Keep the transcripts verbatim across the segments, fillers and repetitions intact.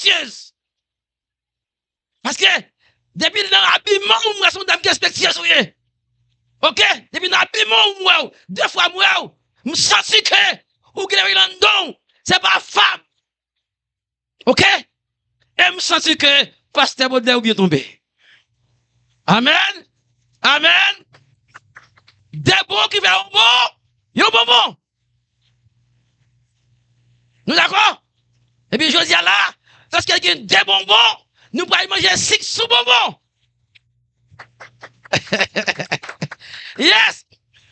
respektyez. Paske, depi nan abiman w, m wè se yon dam ki respektyez ou ye. Oke? Depi nan abiman w, m wè w. De fwa m wè w, m santi ke ou gen lari landan w. Se pa fab. Oke? E m santi ke pastè Baudelaire ou byen tonbe. Amèn. Amèn. De bon ki fè yon bon, yon bonbon. Nou dakò? Epi jodi a la, lòske gen de bonbon, nou pral manje sik sou bonbon. Yes!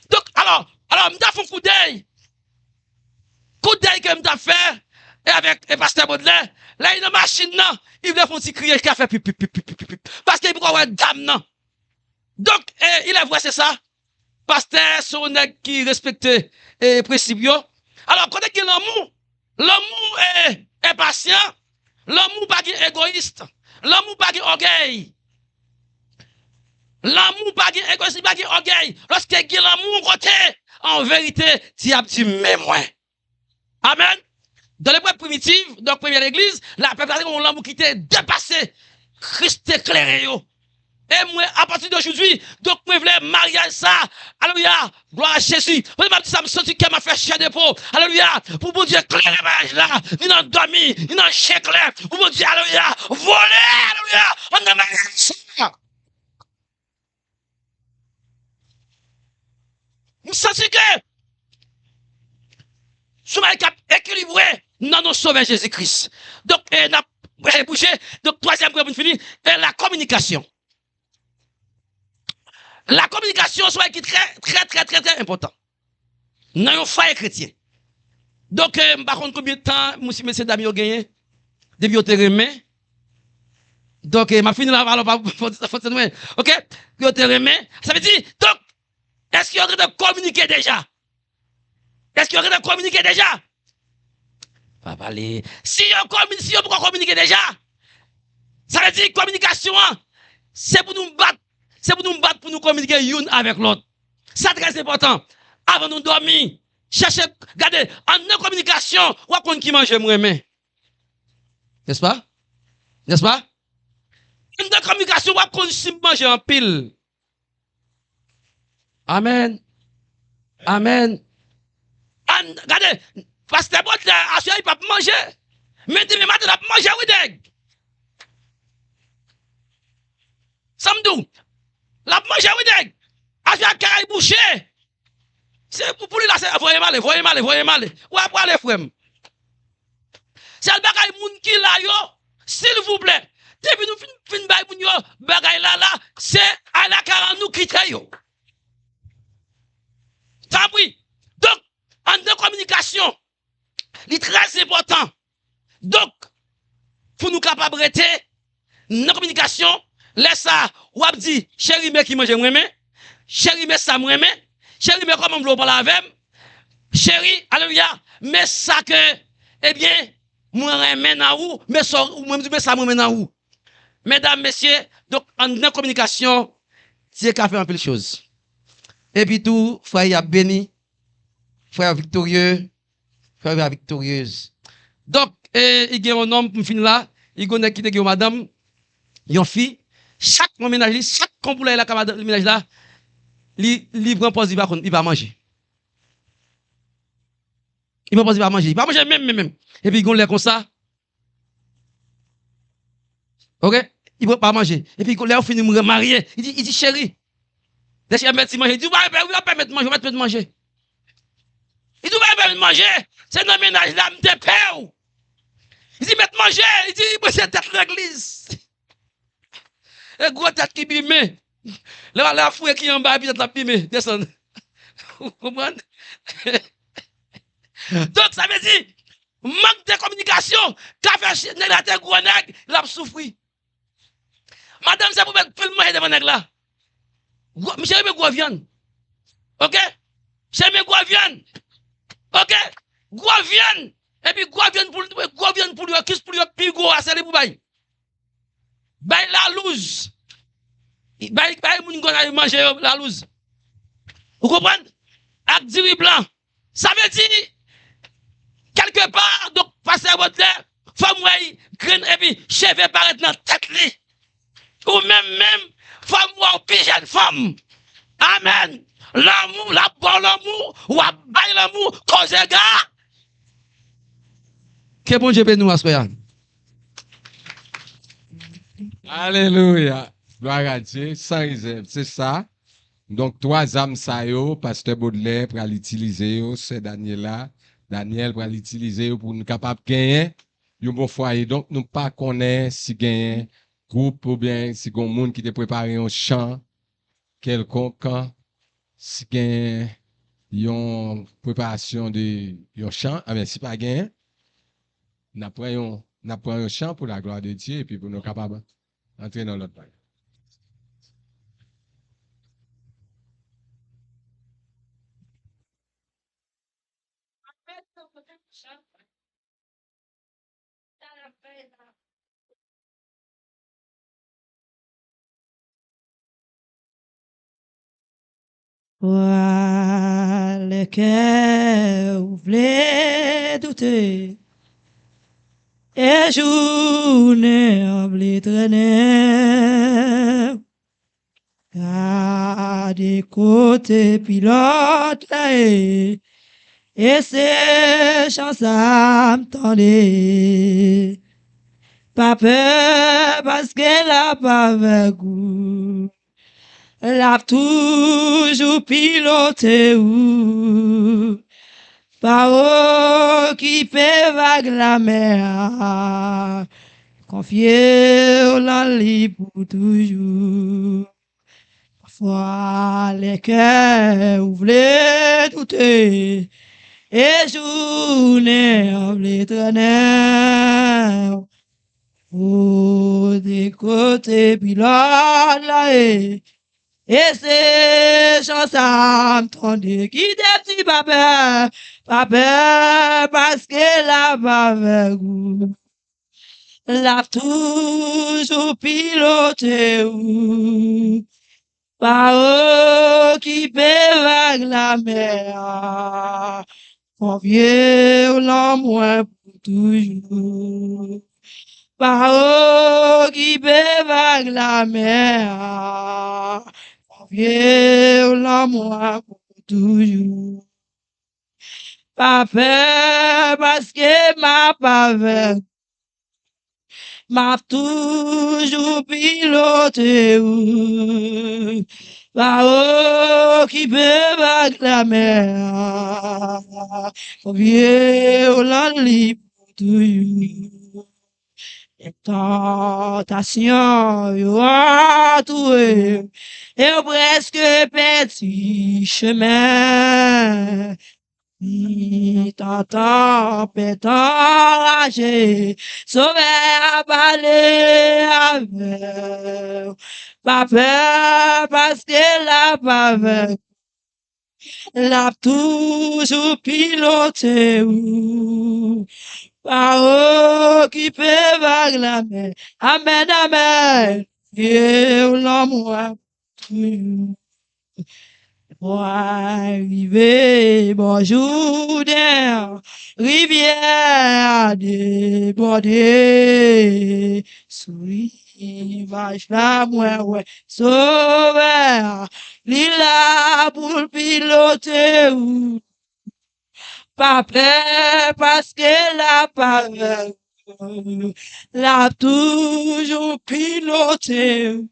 Donk, alò, alò, m ta fè yon koudèy. Koudèy ke m ta fè, e avèk e pastè Baudelaire, lè li nan machin nan, li vle fè yon ti kriye, ki ka fè pip, pip, pip, pip, pip, pip. Paske li poko wè dam nan. Donk, e, il est vrai, se sa. Pastè se yon nèg ki respekte e, prensip yo. Alò, kote gen lanmou? Lanmou e, enpasyan. Lanmou pa gen egoyis. Lanmou pa gen ògèy. Lanmou pa gen egoyis, li pa gen ògèy. Lòske gen lanmou yon kote, an verite, dyab di, "Men mwen." Amèn. Dan leprèv primitiv, donk premyè legliz, la pèp la te gen yon lanmou ki te depase. Kris te klere yo. E mwen, apati de jodi, donk mwen vle maryaj sa. Alelouya. Glwa a Jezi. Pandan m ap di sa, m santi kè m ap fè chè de po. Alelouya. Pou Bondye klere maryaj la. Ni nan dòmi, ni nan je klè. Pou Bondye, alelouya. Vole, alelouya. Anndan maryaj sa. M santi ke sou bagay k ap ekilibre nan non Sovè Jezi Kris. Donk, e, n ap e, bouje. Donk, twazyèm pwen pou n fini, e, la kominikasyon. La kominikasyon se yon bagay ki trè, trè, trè, trè, trè enpòtan nan yon fwaye kretyen. Donk, e, m pa konn konbyen tan mesye, mesye dam yo genyen. Depi yo te renmen. Donk, e, m ap fini la, alò, pa, fò, fò, fò, mwen. Oke? Yo te renmen. Sa vle di, donk, èske yo te kominike deja? Èske yo te kominike deja? Pa pale. Si yo komi-, si yo poko kominike deja, sa vle di kominikasyon an, se pou nou bat, se pou nou bat pou nou kominike youn avèk lòt. Sa trè enpòtan. Avan nou dòmi, chèche, gade, anndan kominikasyon, w ap konn ki manje m renmen. Nèspa? Nèspa? Anndan kominikasyon, w ap konn si m manje anpil. Amèn. Amèn. An, gade, pastè Baudelaire, aswè, li p ap manje. Men demen maten, l ap manje, wi, nèg. Sa m di w, l ap manje, wi, nèg. Aswè, kè a bouche. Se pou, pou li la, se voye m ale, voye m ale, voye m ale. W ap prale, frè m. Sèl bagay moun ki la yo, silvouplè, depi nou fin, fin bay moun yo bagay la, la, se alakara nou kite yo. Tanpri. Donk, anndan kominikasyon, li trè enpòtan. Donk, pou nou kapab rete nan kominikasyon, lè sa, w ap di, "Cheri, men ki manje m renmen. Cheri, men sa m renmen. Cheri, men kòman m vle w pale avè m. Cheri, alelouya, men sa ke, ebyen, mwen renmen nan ou, men sa, mwen di, men sa m renmen nan ou." Medam, mesye, donk, anndan kominikasyon, Dye ka fè anpil choz. Epi tou, frè yo ap beni, frè yo viktorye, frè yo viktoryez. Donk, e, li gen yon nonm, pou m fin la, li gen yon nèg ki te gen yon madanm, yon fi, chak nan mennaj li, chak konpou la, la ka madanm, mennaj la, li, li pran pòz, li pa konn, li pa manje. Li pran pòz, li pa manje. Li pa manje menm, menm, menm. Epi, gon lè konsa, oke? Li pran pa manje. Epi, gon lè yo fini, mwen marye. Li di, li di, "Cheri, dèske mèt ti manje." Li di, "Ou pa, ou pa pèmèt manje, ou pa pèmèt manje." Li di, "Ou pa pèmèt manje. Se nan mennaj la, m te pè w." Li di, "Mèt manje." Li di, "Mwen se tèt legliz." E gwo tèt ki bimen. Lè, lè w ap fouye ki anba, epi tèt la ap bimen, desann. Ou konprann? Donk, sa vle di, mank de kominikasyon ka fè ch-, nèg la te gwo nèg, l ap soufri. Madanm, se pou mèt pil manje devan nèg la. Gwo, misye renmen gwo vyann. Oke? Misye renmen gwo vyann. Oke? Gwo vyann. Epi gwo vyann pou l, gwo vyann pou l yo, kis pou l yo pi gwo a, se li pou bay. Bay lalouz. Bay, bay moun grann al manje yo lalouz. Ou konprann? Ak diri blan. Sa vle di, kèlkepa, donk, pastè Baudelaire, Fò m wè grenn epi cheve parèt nan tèt li. Ou menm menm, fò m wè w pi jèn fanm. Amèn. Lanmou, l ap ba w lanmou, w ap bay lanmou, koze ga. Ke Bondye beni w aswè a. Alelouya. Glwa a Dye, san rezèv. Se sa. Donk, twa zam sa yo, Pastè Baudelaire pral itilize yo, Sè Daniela, Daniel pral itilize yo pou nou kapab genyen yon bon fwaye. Donk, nou pa konnen si genyen gwoup oubyen si gen moun ki te prepare yon chan kèlkonk, si gen yon preparasyon de yon chan, anben, si pa gen, n ap pran yon, n ap pran yon chan pou la glwa de Dye, epi pou nou kapab antre nan lòt bagay. Pwa lè kè ou vle doute, e jounen an vle trennen. Gade kote pilòt la ye, e se chan sa m tande. Pa pè, paske l ap avèk ou. L ap toujou pilote ou. Pa okipe vag lamè a. Konfye w lan li pou toujou. Pafwa lè kè ou vle doute, e jounen an vle trennen w. Ou di kote pilòt la ye, e se chan sa m tande. Kite m di pa pè, pa pè, paske l ap avèk ou. L ap toujou pilote ou. Pa okipe vag lamè a. Konfye w lan mwen pou toujou. Pa okipe vag lamè a. Konfye w lan mwen pou toujou. Pa pè, paske m ap avèk. M ap toujou pilote ou. Pa okipe vag lamè a. Konfye w lan li pou toujou. Tantasyon yo antoure m, e m prèske pèdi chemen. Mitan tanpèt anraje, Sovè a pale avè w. Pa pè, paske l ap avèk. L ap toujou pilote ou. Pa okipe vag lamè. Amèn, amèn. Ye w lanmou a toujou. Mwen rive bò Jouden, rivyè a debòde. Sou rivaj la, mwen wè Sovè a, li la pou l pilote ou. Pa pè, paske l ap avè w. L ap toujou pilote w.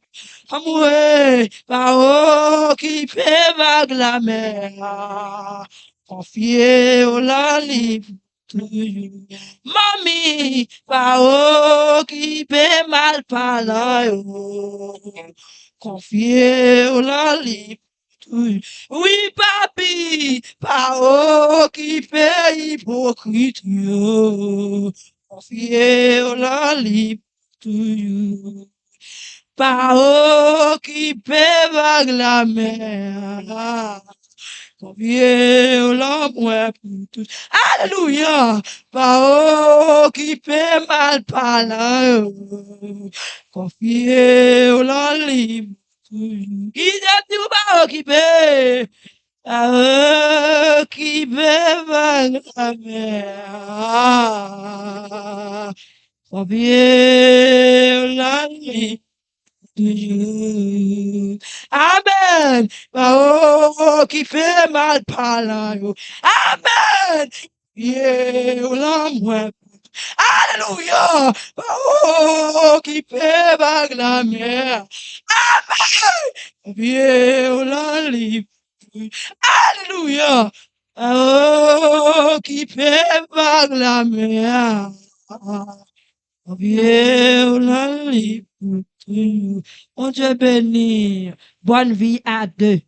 Anmwe, pa okipe vag lamè a. Konfye w lan li pou toujou. Manmi, pa okipe malpalan yo. Konfye w lan li pou toujou. Wi, papi, pa okipe ipokrit yo. Konfye w lan li pou toujou. Pa okipe vag lamè a. Konfye w lan mwen pou tou. Alelouya! Pa okipe malpalan yo. Konfye w lan li pou toujou. Kite di w pa okipe. pa okipe vag lamè a. Fò pye w nan li toujou. Amèn. Pa okipe malpalan yo. Amèn. Pye w nan mwen. Alelouya. Pa okipe vag lamè. Amèn. Pye w nan li. Alelouya. Pa okipe vag lamè. Pye w nan li pou toujou. Bondye beni. Bonne vie à deux.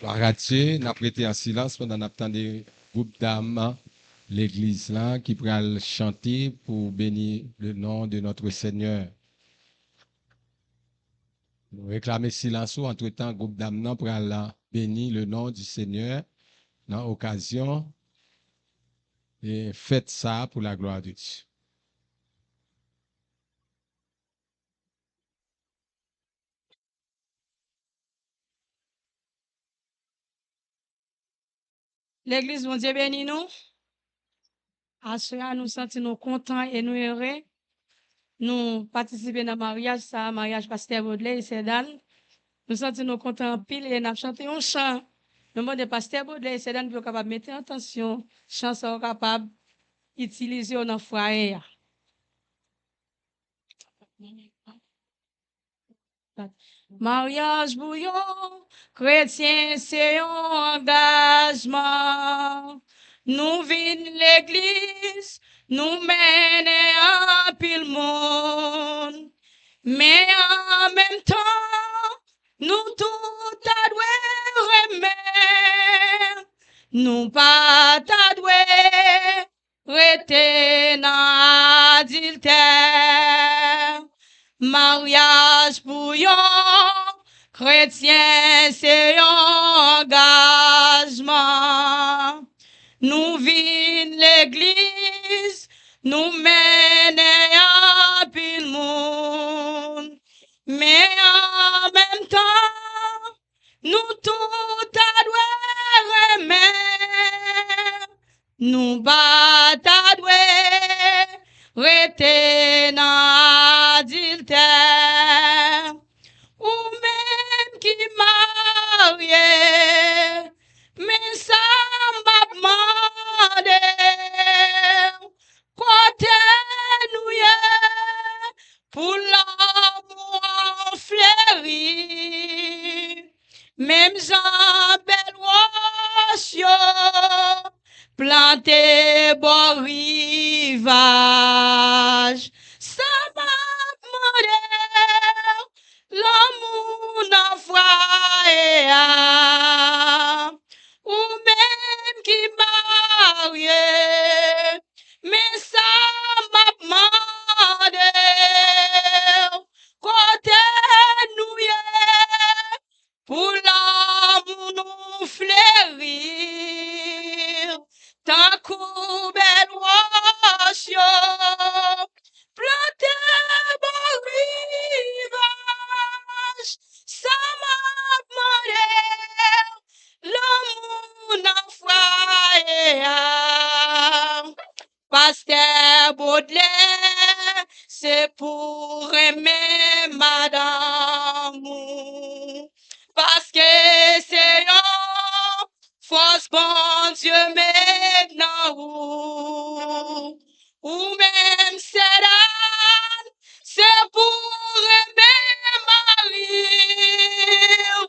Glwa a Dye, n ap rete an silans pandan n ap tande gwoup dam legliz la ki pral chante pou beni le non de notre Seigneur. Nou reklame silans ou, antretan gwoup dam nan pral beni le non du Seigneur nan okazyon e fèt sa a pou la glwa de Dye. Legliz, Bondye beni nou. Aswè a, nou santi nou kontan e nou ere. Nou patisipe nan maryaj sa a, maryaj Pastè Baudelaire e Sè Dan. Nou santi nou kontan anpil e n ap chante yon chan. Nou mande Pastè Baudelaire e Sè Dan pou yo kapab mete an tansyon, chan sa yo kapab itilize yo nan fwaye a. Maryaj pou yon kretyen se yon angajman. Nou vin legliz, nou mennen anpil moun. Men an menm tan, nou tout ta dwe renmen. Nou pa ta dwe rete nan adiltè. Maryaj pou yon kretyen se yon angajman. Nou vin legliz, nou mennen anpil moun. Men an menm tan, nou tout ta dwe renmen. Nou pa ta dwe rete nan adiltè. Ou menm ki marye, men sa m ap mande w, kote nou ye pou lanmou an fleri? Menm jan bèl wòch yo plante bò rivaj, sa m ap mande w, lanmou nan fwaye a. Ou menm ki marye, men sa m ap mande w, kote nou ye pou lanmou nou fleri, tankou bèl wòch yo plante bò rivaj. Sa m ap mande w, lanmou nan fwaye a. Pastè Baudelaire, se pou renmen madanm ou. Paske se yon fòs Bondye met nan ou. Ou menm Sè Dan, se pou renmen mari w.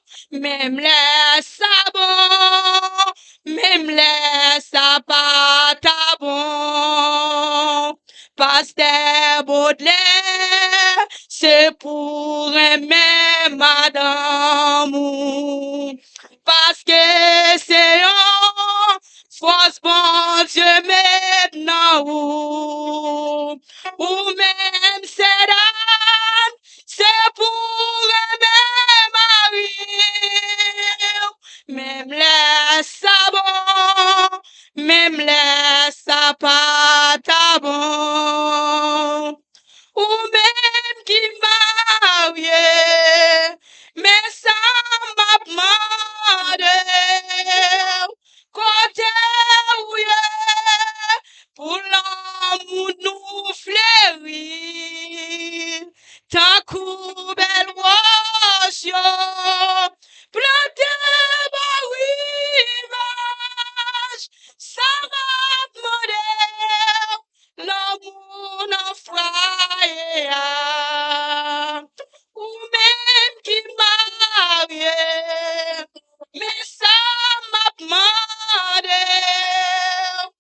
Menm lè sa bon, menm lè sa pa ta bon. Pastè Baudelaire, se pou renmen madanm ou. Paske se yon fòs Bondye met nan ou. Ou menm Sè Dan, se pou renmen mari w. Menm lè sa bon, menm lè sa pa ta bon. Ou menm ki marye, men sa Mande w kote w ye pou lanmou nou fleri tankou bèl wòch yo plante bò rivaj. Sa m ap mande w, lanmou nan fwaye a. Ou menm ki marye, men sa m ap mande w,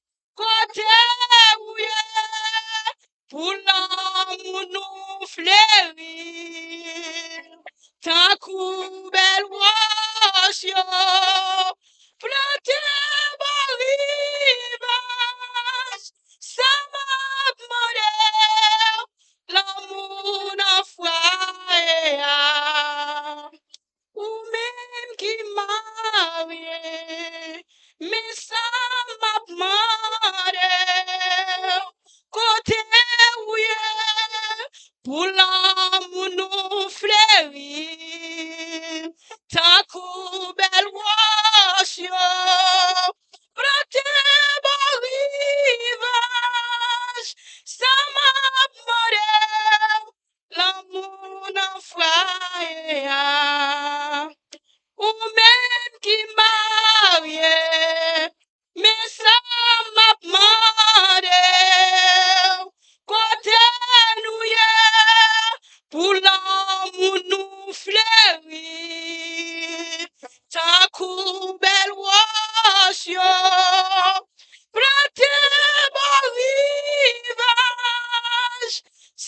kote w ye pou lanmou nou fleri tankou bèl wòch yo plante bò rivaj. Sa m ap mande w, lanmou nan fwaye a. Ou menm ki marye, men sa m ap mande w, kote w ye pou lanmou nou fleri tankou bèl wòch yo plante bò rivaj. Sa m ap mande w, lanmou nan fwaye a. Ou menm ki marye, men sa m ap mande w, kote nou ye pou lanmou nou fleri tankou bèl wòch yo plante bò rivaj.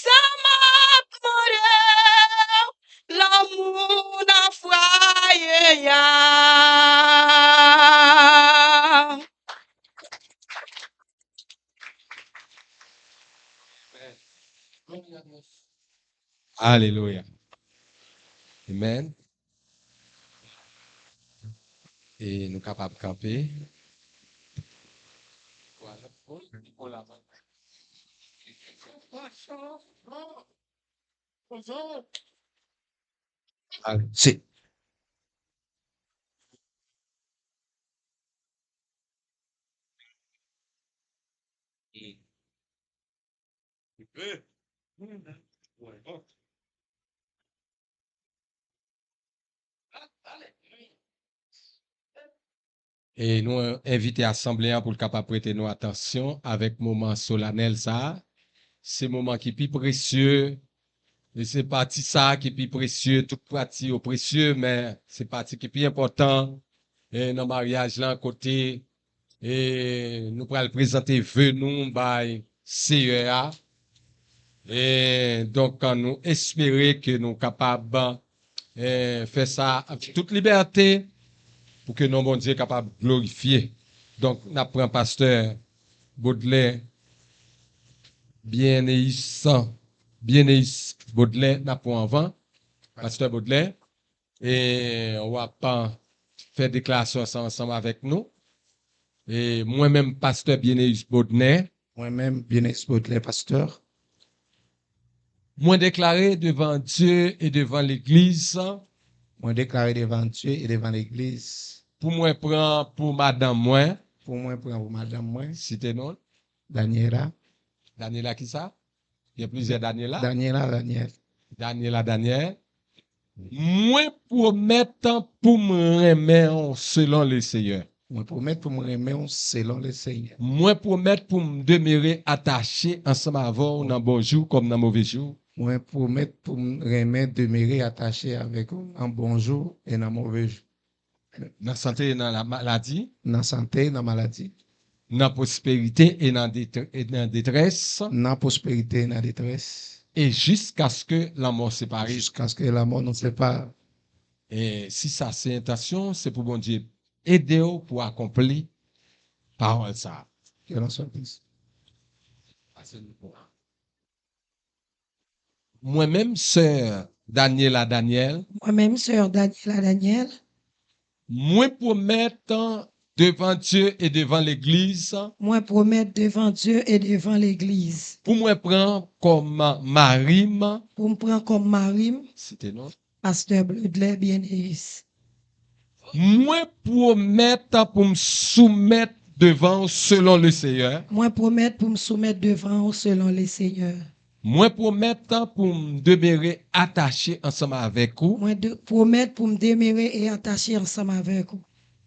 Sa m ap mande w, lanmou nan fwaye a. Alelouya. Amen. E nou kapab kanpe. Ale, se. E nou envite asanble a pou l kapab prete nou atansyon avèk moman solanèl sa a. Se moman ki pi presye, e se pati sa a ki pi presye. Tout pati yo presye, men se pati ki pi enpòtan, e nan maryaj lan, kote, e nou pral prezante ve nou bay Seyè a. E donk, nou espere ke nou kapab, e, fè sa avèk tout libète pou ke non Bondye kapab glorifye. Donk, n ap pran pastè Baudelaire, Byeneyis, Byeneyis Baudelaire, n ap pran anvan. Pastè Baudelaire, e w ap, a, fè deklarasyon sa ansanm avèk nou. E mwen menm, pastè Byeneyis Baudelaire. Mwen menm, Byeneyis Baudelaire, pastè. Mwen deklare devan Dye e devan legliz. Mwen deklare devan Dye e devan legliz. Pou mwen pran pou madanm mwen. Pou mwen pran pou madanm mwen. Site non l. Daniela. Daniela kisa? Gen plizyè Daniela. Daniela Daniel. Daniela Daniel. Mwen pwomèt pou m renmen w selon Leseyè. Mwen pwomèt pou m renmen w selon Leseyè. Mwen pwomèt pou m demere atache ansanm avè w nan bon jou kòm nan move jou. Mwen pwomèt pou m renmen demere atache avèk ou nan bon jou e nan move jou. Nan sante e nan la maladi. Nan sante e nan maladi. Nan pwosperite e nan detre-, e nan detrès. Nan pwosperite e nan detrès. E jiskaske lanmò separe. Jiskaske lanmò nou separe. E si sa se entansyon, se pou Bondye ede w pou akonpli pawòl sa a. Ke nou swa plis. Mwen menm, sè Daniela Daniel. Mwen menm, sè Daniela Daniel. Mwen pwomèt devan Dye e devan legliz. Mwen pwomèt devan Dye e devan legliz. Pou mwen pran kòm mari m. Pou m pran kòm mari m. Site non. Pastè Baudelaire Byeneyis. Mwen pwomèt pou m soumèt devan w selon le Seyè. Mwen pwomèt pou m soumèt devan w selon le Seyè. Mwen pwomèt pou m demere atache ansanm avèk ou. Mwen de, pwomèt pou m demere e atache ansanm avèk ou.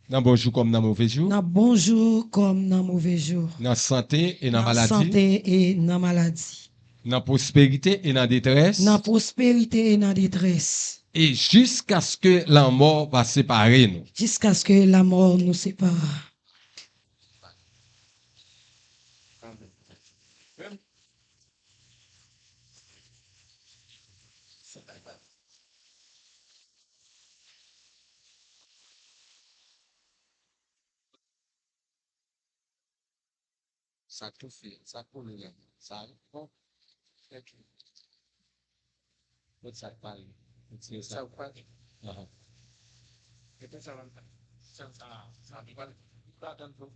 Nan bon jou kòm nan move jou. Nan bon jou kòm nan move jou. Nan sante e nan Nan maladi. sante e nan maladi. Nan pwosperite e nan detrès. Nan pwosperite e nan detrès. E jiskaske lanmò va separe nou. Jiskaske lanmò nou separe. Sa k toufe, sa k kole la. Sa bon. Kot sa k pale? Retire sa. Sa k pale? Ahan. Epi sa, sa, sa, sa, li pral, li pral tann pou.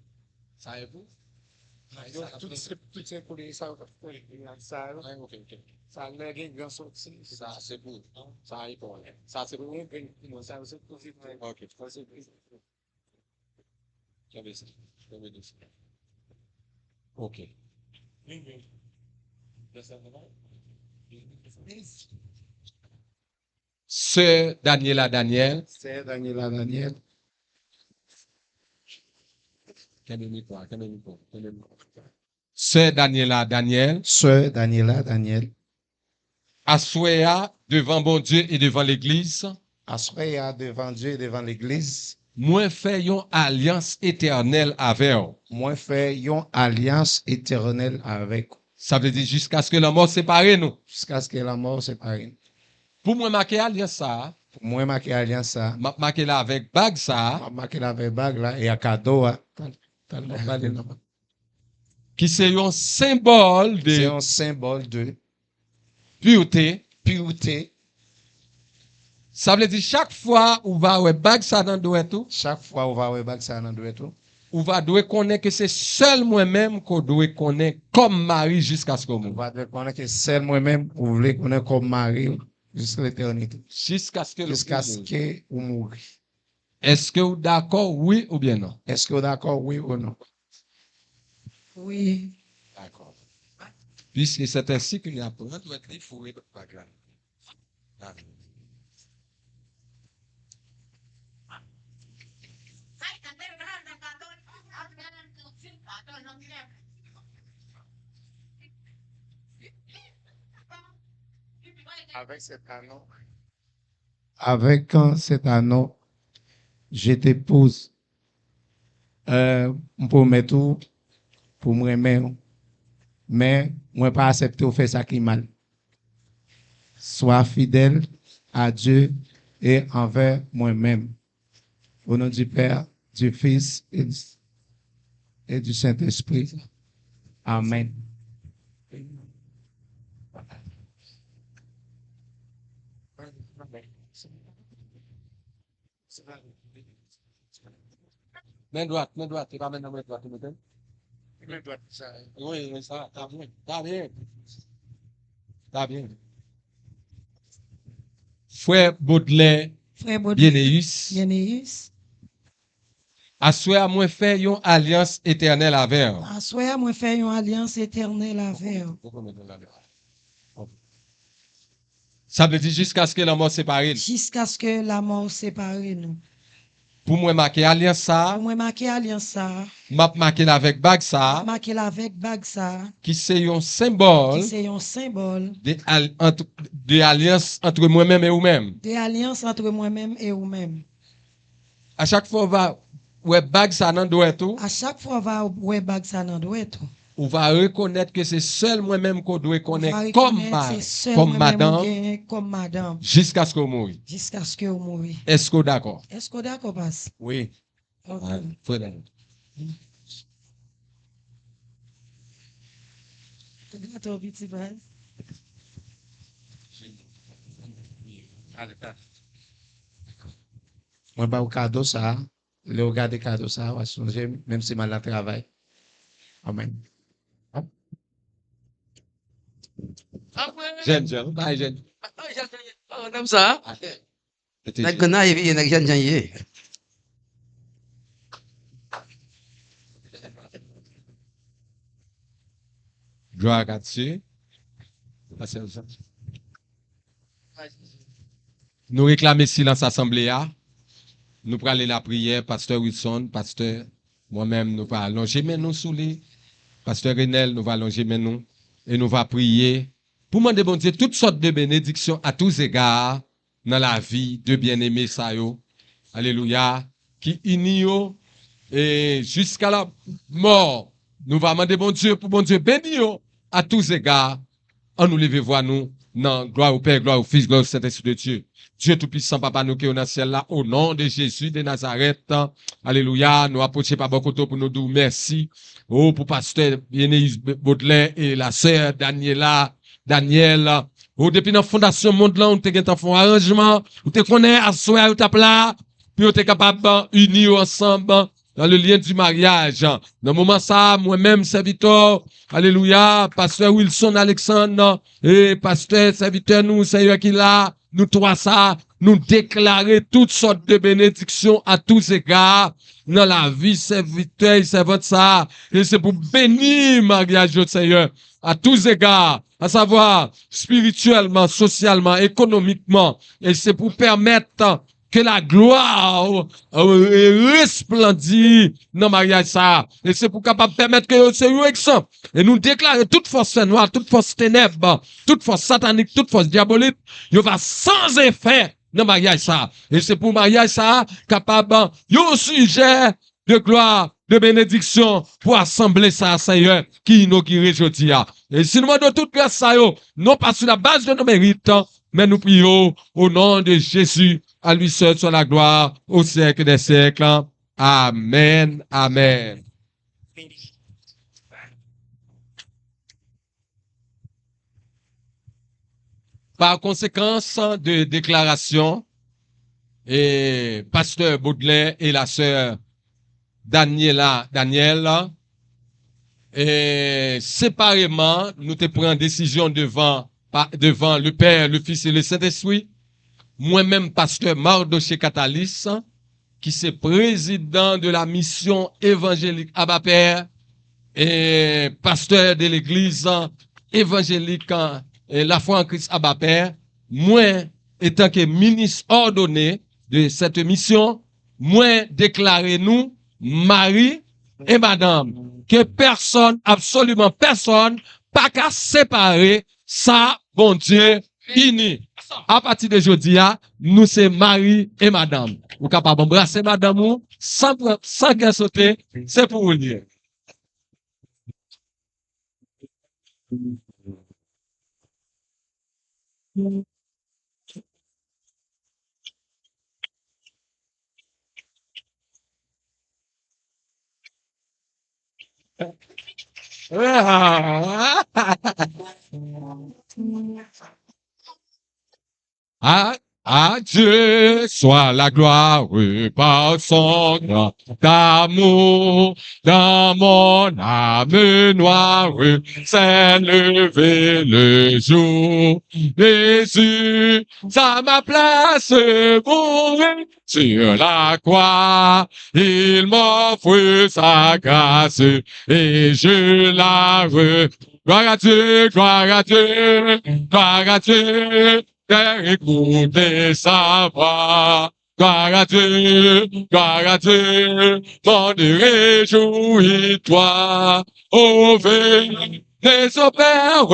Sa e pou? Yo, tout se, tout se pou li, sa, pou li, sa yo. Ah, ok, ok. Sa lè gen gran soti. Sa se pou. Sa e pou. Sa se pou. Sa se pou. Ok. Sa se pou. Kenbe sa. Kenbe dosye. Ok. Sè Daniela Daniel. Sè Daniela Daniel. Kenbe mikwo a, kenbe mikwo, kenbe mikwo. Sè Daniela Daniel. Sè Daniela Daniel. Aswè a, devan Bondye e devan legliz. Aswè a, devan Dye e devan legliz. Mwen fè yon alyans etènèl avè w. Mwen fè yon alyans etènèl avèk ou. Sa vle di jiskaske lanmò separe nou. Jiskaske lanmò separe nou. Pou mwen make alyans sa a. Pou mwen make alyans sa a. M ap make l avèk bag sa a. M ap make l avèk bag la e a kado a. Tal, tal, m ap pale nan. Ki se yon senbòl de Se yon senbòl de purite. Purite. Sa vle di chak fwa ou va wè bag sa nan dwèt ou, Chak fwa ou va wè bag sa nan dwèt ou, ou va dwe konnen ke se sèl mwen menm ke w dwe konnen kòm mari jiskaske w ou mouri. Va dwe konnen ke sèl mwen menm ou vle konnen kòm mari w jis letènite. Jiskaske l Jiskaske ou mouri. Èske w dakò, wi oubyen non? Èske w dakò, wi ou non? Wi. Dakò. Puisque c'est ainsi qu'il a pran dwèt li foure bag la. Amen. Avec cet anneau, Avec euh, cet anneau, je t'épouse. Euh, m pwomèt ou pou m renmen w, men mwen pa aksepte w fè sa ki mal. Sois fidèle à Dieu et envers moi-même. Au nom du Père, du Fils et du, et du Saint-Esprit. Amen. Men dwat, men dwat, e pa men nan men dwat ou mete l? Men dwat sa. Wi, wi, sa, ta byen, ta byen. Ta byen. Frè Baudelaire Frè Baudelaire Bieneyus. Bieneyus. Aswè a mwen fè yon alyans etènèl avè w. Aswè a mwen fè yon alyans etènèl avè w. Sa vle di jiskaske lanmò separe nou. Jiskaske lanmò separe nou. Pou mwen make alyans sa a. Pou mwen make alyans sa a. M ap make l avèk bag sa a. M ap make l avèk bag sa a. Ki se yon senbòl. Ki se yon senbòl. De al-, ant-, de alyans antre mwen menm e ou menm. De alyans antre mwen menm e ou menm. A chak fwa w va wè bag sa nan dwèt ou. A chak fwa w va wè bag sa nan dwèt ou. Ou va rekonèt ke se sèl mwen menm ke w dwe konnen kòm mari, kòm madanm, kòm madanm, jiskaske w mouri. Jiskaske w mouri. Èske w dakò? Èske w dakò, pas? Wi. Ok. Frè Daniel. Gato piti baz. Mwen ba w kado sa a. Lè w gade kado sa a, w a sonje m, menm si m al nan travay. Amèn. Jèn jan, bay jèn. Nèg grann nan ye, nèg jèn jan ye. Glwa a Dye. Nou reklame silans asanble a. Nou prale lapriyè. Pastè Wilson, pastè, mwen menm, nou va lonje men nou sou li. Pastè Renel, nou va lonje men nou. E nou va priye pou mande Bondye tout sòt de benediksyon à tous égards nan lavi de byeneme sa yo. Alelouya. Ki ini yo e jiska la mò. Nou va mande Bondye pou Bondye beni yo à tous égards. Ann nou leve vwa nou nan glwa au Père, glwa au Fils, glwa au Saint-Esprit de Dieu. Dieu Tout-Puissant, Papa nou ki ou nan syèl la, au nom de Jésus de Nazareth, alelouya, nou apwoche pa bò kote w pou nou di w mèsi. O, pou pastè Enéus Baudelaire e la sè Daniela, Daniel, o, depi nan fondasyon mond lan, ou te gentan fè yon aranjman, ou te konnen aswè a yo t ap la, pou yo te kapab ini yo ansanm dans le lien du mariage. Nan moman sa a, mwen menm, sèvitè w, alelouya, pastè Wilson Alexandre, e pastè, sèvitè nou, Senyè ki la, nou twa sa, nou deklare tout sòt de benediksyon à tous égards nan lavi sèvitè e sèvant sa, e se pou beni maryaj yo, Senyè, à tous égards, à savoir spirityèlman, sosyalman, ekonomikman, e se pou pèmèt ke la glwa, euh, resplandi nan maryaj sa a. E se pou kapab pèmèt ke yo se yon egzanp. E nou deklare tout fòs fènwa, tout fòs tenèb, tout fòs satanik, tout fòs dyabolik, yo va sans efè nan maryaj sa a. E se pou maryaj sa a kapab yon sijè de glwa, de benediksyon pou asanble sa a, Senyè, ki inogire jodi a. E si nou mande w tout gras sa yo, non pa sou la baz de nos mérites, men nou priye w au nom de Jésus, à lui seul soit la gloire au siècle des siècles. Amèn, amèn. Par konsekans de deklarasyon e pastè Baudelaire e la sè Daniela, Daniel, e separeman, nou te pran desizyon devan, pa, devan le Père, le Fils et le Saint-Esprit. Mwen menm, pastè Mardoché Catalyste, ki se prezidan de la mission évangélique Abba Père, e pastè de l'église évangélique, e La Foi en Christ Abba Père, mwen, etanke minis òdone de cette mission, mwen deklare nou mari e madanm, ke pèsonn, absoliman pèsonn, pa ka separe sa Bondye ini. Apati de jodi a, nou se mari e madanm. Ou kapab anbrase madanm ou san, san kè sote, se pou ou li ye. À, à Dieu soit la gloire par son grand amour. Dans mon âme noire s'est levé le jour. Jésus, à ma place, mourir sur la croix. Il m'offre sa grâce et je la re-, gloire à Dieu, gloire à Dieu, gloire à Dieu. Terre, écoutez sa voix. Gloire à Dieu, gloire à Dieu, monde, réjouis-toi. Ô venez au Père,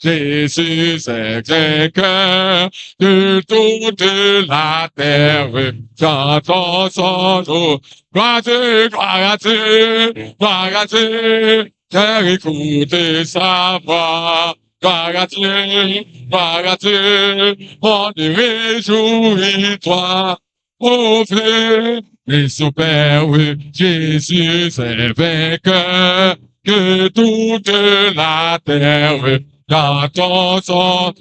Jésus est vainqueur de toute la terre. Chantons son nom. Gloire à Dieu, gloire à Dieu, gloire à Dieu. Terre, écoutez sa voix. Gloire à Dieu, gloire à Dieu, monde, réjouis-toi. Ô venez au Père, Jésus est vainqueur, que toute la terre chante son.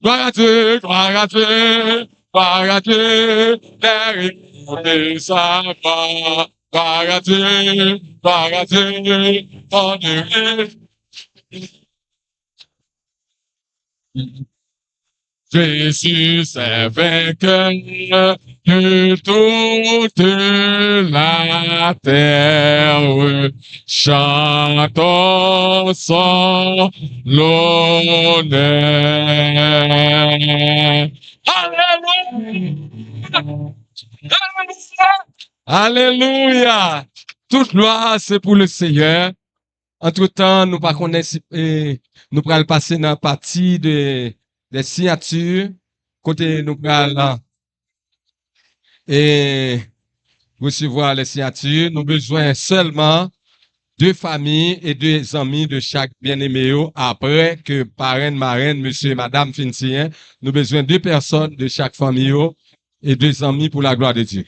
Gloire à Dieu, gloire à Dieu, gloire à Dieu, terre, écoutez sa voix. Gloire à Dieu, gloire à Dieu, monde, réjouis-toi. Jésus est vainqueur de toute la terre. Chantons son l'honneur. Alelouya! Alelouya! Tout glwa se pou le Seyè. Antretan, nou pa konnen si, e, nou pral pase nan pati de, de siyati, kote nou pral, e, resevwa le siyati. Nou bezwen sèlman de fami e de zanmi de chak byeneme yo. Apre ke parenn, marenn, mesye, madanm fin siyen, nou bezwen de pèsòn de chak fanmi yo e de zanmi pou la glwa de Dye.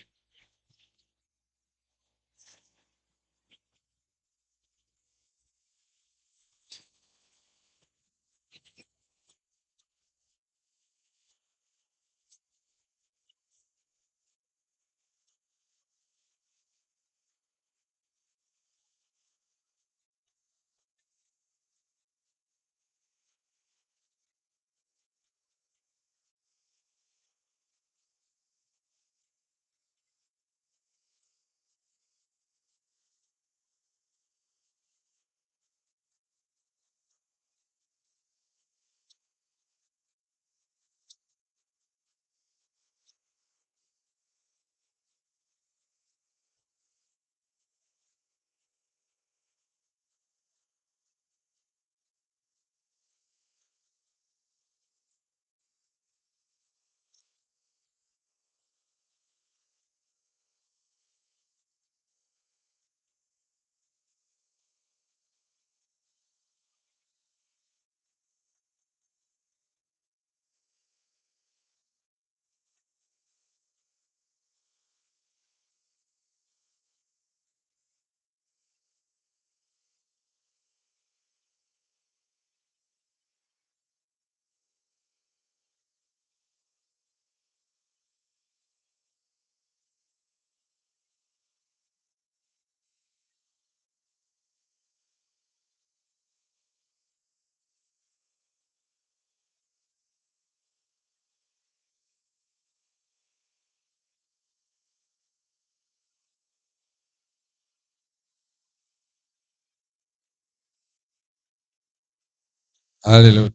Alelouya.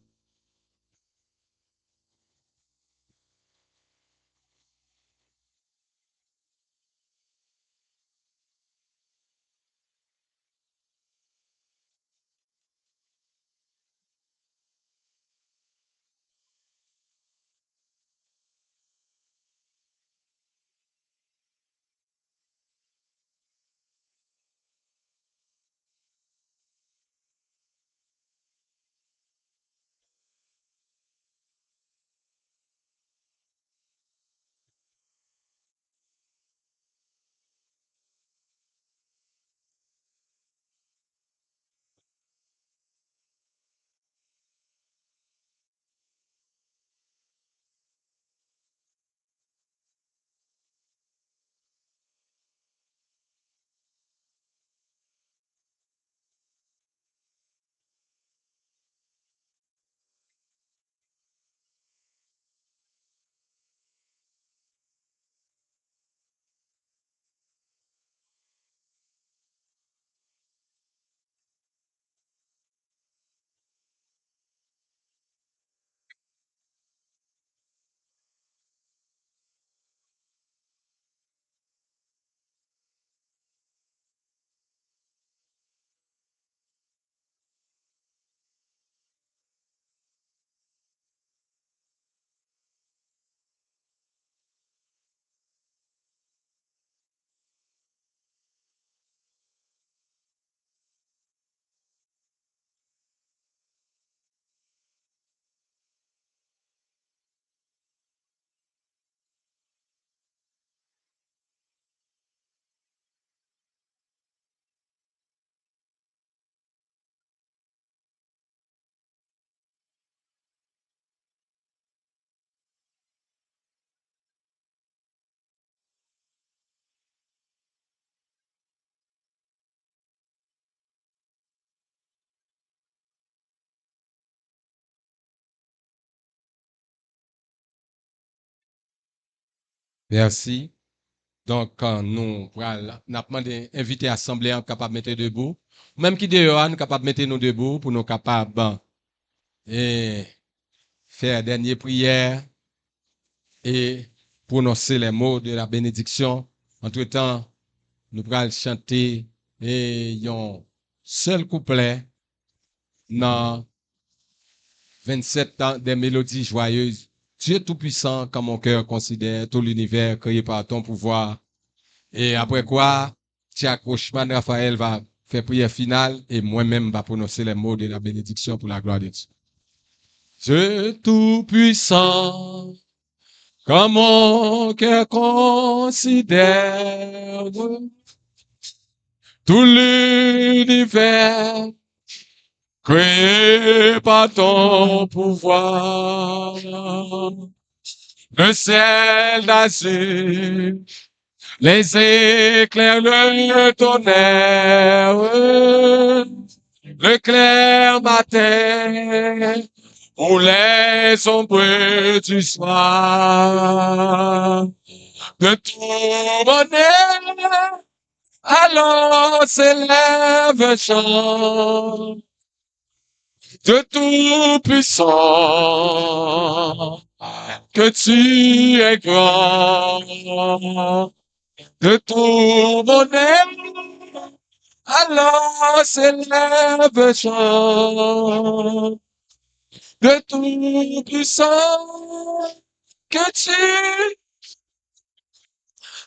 Mèsi. Donk, eh, nou pral, n ap mande envite asanble a kapab mete debou. Ou menm ki deyò a, nou kapab mete nou debou pou nou kapab, eh, fè dènye priyè e pwononse les mots de la bénédiction. Antretan, nou pral chante, eh, yon sèl kouplè nan vingt-sept ans des mélodies joyeuses. Dieu Tout-Puissant, quand mon cœur considère tout l'univers créé par ton pouvoir. E apre kwa, Jack Rochman Raphaël va fè priyè final e mwen menm va pwononse les mots de la bénédiction pour la gloire de Dieu. Dieu Tout-Puissant, quand mon cœur considère tout l'univers créé par ton pouvoir, le ciel d'azur, les éclairs, le tonnerre, le clair matin ou les ombres du soir. De tout mon être, alors s'élève un chant de Tout-Puissant, que tu es grand. De tout mon être, alors s'élève un chant de Tout-Puissant, que tu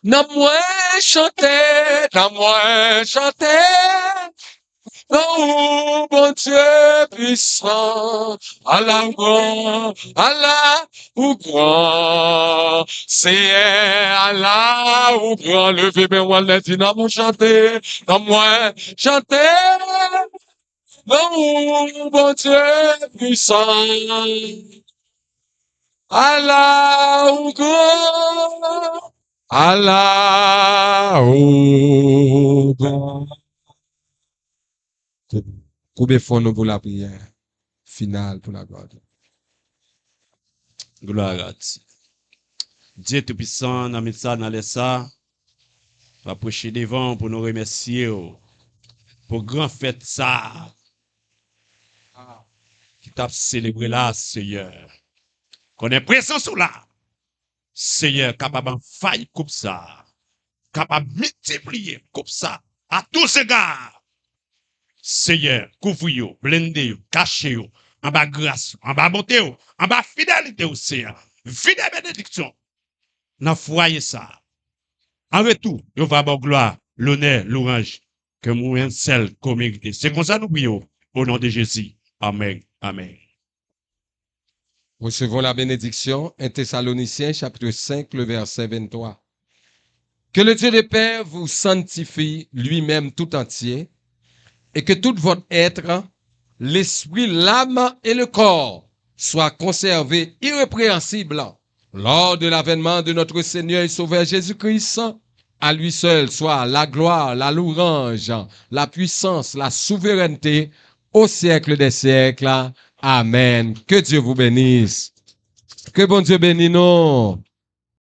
Nan mwen chante, nan mwen chante, non ou Bondye pwisan, ala ou gran, ala ou gran, Seyè, ala ou gran. Leve men w anlè, di, nan mwen chante, nan mwen chante, non ou Bondye pwisan. Ala ou gran, ala ou gran. Koube fwon nou pou lapriyè final pou laglwa de Dye. Glwa a Dye. Dye Toupisan, nan minit sa, nan lè sa, nou ap preche devan w pou nou remèsye w pou gran fèt sa a ki t ap selebre la, Seyè. Konnen prezans ou la, Seyè, kapab anvayi koup sa a, kapab miltipliye koup sa a, à tous égards. Seyè, kouvri yo, blende yo, kache yo, anba gras ou, anba bonte w, anba fidelite w, Seyè. Vide benediksyon nan fwaye sa a. An retou, yo va ba w glwa, lonè, lwanj ke mwen sèl ke w merite. Se konsa nou priye w, o non de Jezi. Amèn. Amèn. Recevons la bénédiction, un Thessaloniciens chapitre cinq, le verset vingt-trois. Que le Dieu de paix vous sanctifie lui-même tout entier, et que tout votre être, l'esprit, l'âme et le corps, soient conservés irrépréhensibles lors de l'avènement de notre Seigneur et Sauveur Jésus-Christ. À lui seul soit la gloire, la louange, la puissance, la souveraineté au siècle des siècles. Amèn. Que Dieu vous bénisse. Ke Bondye beni nou.